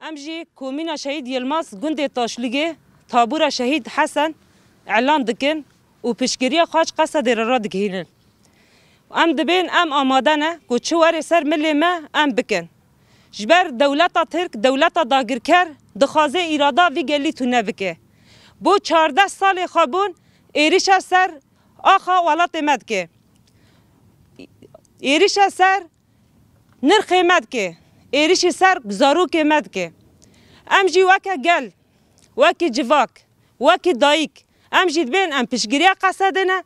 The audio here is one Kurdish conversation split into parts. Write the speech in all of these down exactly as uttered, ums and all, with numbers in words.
Em jî Komîna Şehîd Yilmaz gundê Taşlûgê tabûra Şehîd Hesen elan dikin û piştgiriya xwe ji Qesedê re radigihînin. Em dibên, em amade ne ku çi were ser milê me, em bikin. Ji ber dewleta Tirk, dewleta dagirker dixwaze îrada vî gelî tune bike. Bo çardeh salê xwe bûn êrişa ser axa welatê me dike. Êrişa ser nirxê me dike, êrişî ser zarokê me dike. Em jî weke gel, wekî civak, wekî dayik, em jî dibên em piştgiriya Qesedê ne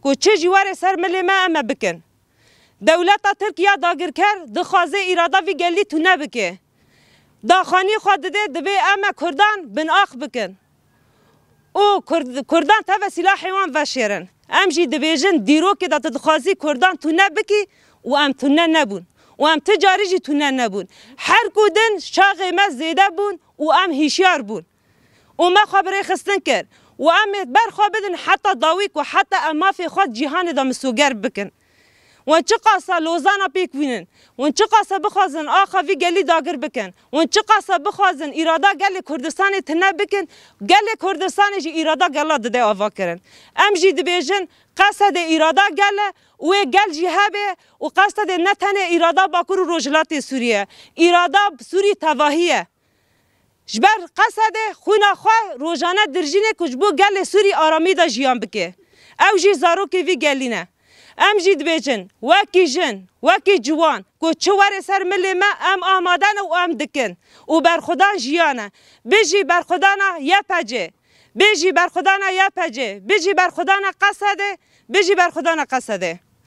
ku çi jî were ser milê me, em ê bikin. Dewleta Tirk ya dagirker dixwaze îrada vî gelî tune bike. Daxanî xwe dide, dibê em ê Kurdan binax bikin. û Kurd-, Kurdan teve sîlahê wan veşêrin. Em jî dibêjin, dîrokê de tu dixwazî Kurdan tune bikî û em tune nebûn. Û em ti carî jî tune nebûn. Her ku din çaxê me zêde bûn û em hişyar bûn. Û me xwe bi rêxistin kir. Û em ê ber xwe bidin heta dawî ku heta em mafê xwe cîhanê de misoger bikin. Wan çiqasa Lozana pêk bînin, wan çiqasa bixwazin axa vî gelî dagir bikin, wan çiqasa bixwazin îrada gelê Kurdistanê tune bikin, gelê Kurdistanê jî îrada gela dide avakirin. Em jî dibêjin, Qesedê îrada gel e û wê gel jî hebe û Qesedê ne tenê îrada Bakur û Rojhilatê Sûriyê ye. Îrada Sûrî tevahî ye. Ji ber Qesedê xwîna xwe rojane dirjîne ku ji bo gelê Sûrî aramî de jiyan bike. Ew jî zarokê vî gelî ne. Em jî dibêjin, wekî jin, wekî ciwan, ku çi were ser milê me, em amade ne û em dikin. Û berxwedan jiyan e. Bijî berxwedana Y P G. Bijî berxwedana Y P G. Bijî berxwedana Qesedê. Bijî berxwedana Qesedê.